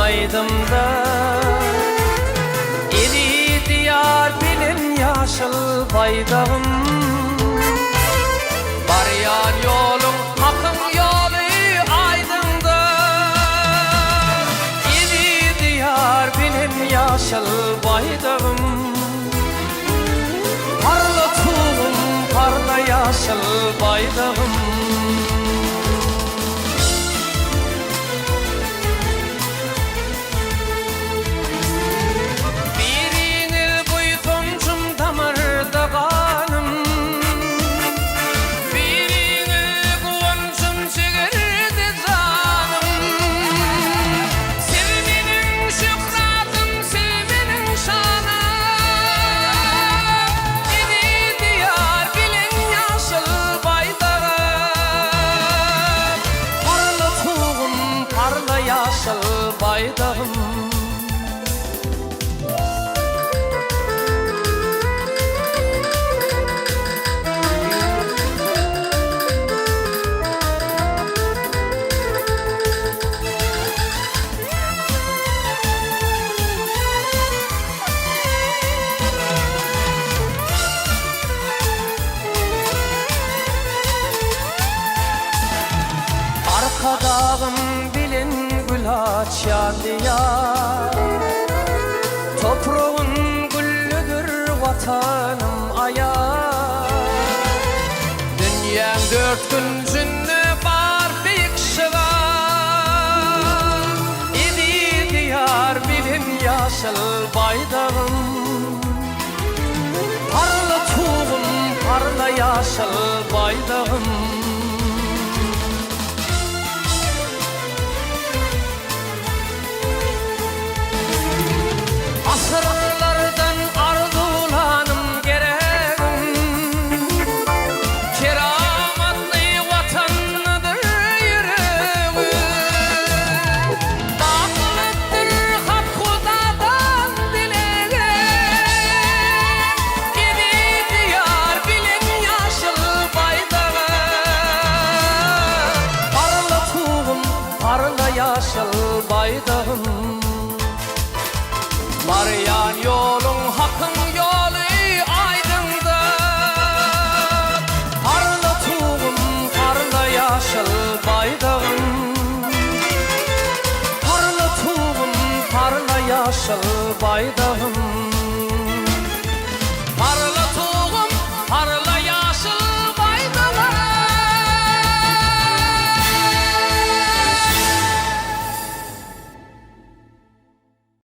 aýdymda. Eziz Diýar bilen ýaşyl baýdagym. Barýan ýoluň Hakyň ýoly aýdyňdyr. Eziz Diýar bilen ýaşyl baýdagym. Parla Tugum, parla ýaşyl baýdagym. Biriňiz buýsanjym damarda ganym, Biriňiz guwanjym jigerde janym. Siz meniň şöhratym, siz meniň şanym, Eziz Diýar bilen ýaşyl baýdagym. Parla Tugum, parla ýaşyl baýdagym. Arkadagym bilen gül açýan Diýar. Topragyn güllüdir Watanym aýaz. Dünýäň dört künjünde bar beýik şygar. Eziz Diýar bilen ýaşyl Baýdagym. Parla Tugum, parla ýaşyl Baýdagym. Asyrlardan arzuwlanym geregim, Keramatly Watandyr ýüregim. Bakylypdyr Hak Hudadan dilegim, Eziz Diýar bilen ýaşyl Baýdagym. Parla Tugum, parla ýaşyl Baýdagym. Barýan ýoluň Hakyň ýoly aýdyňdyr. Parla Tugum, parla ýaşyl Baýdagym. Parla Tugum, parla ýaşyl Baýdagym.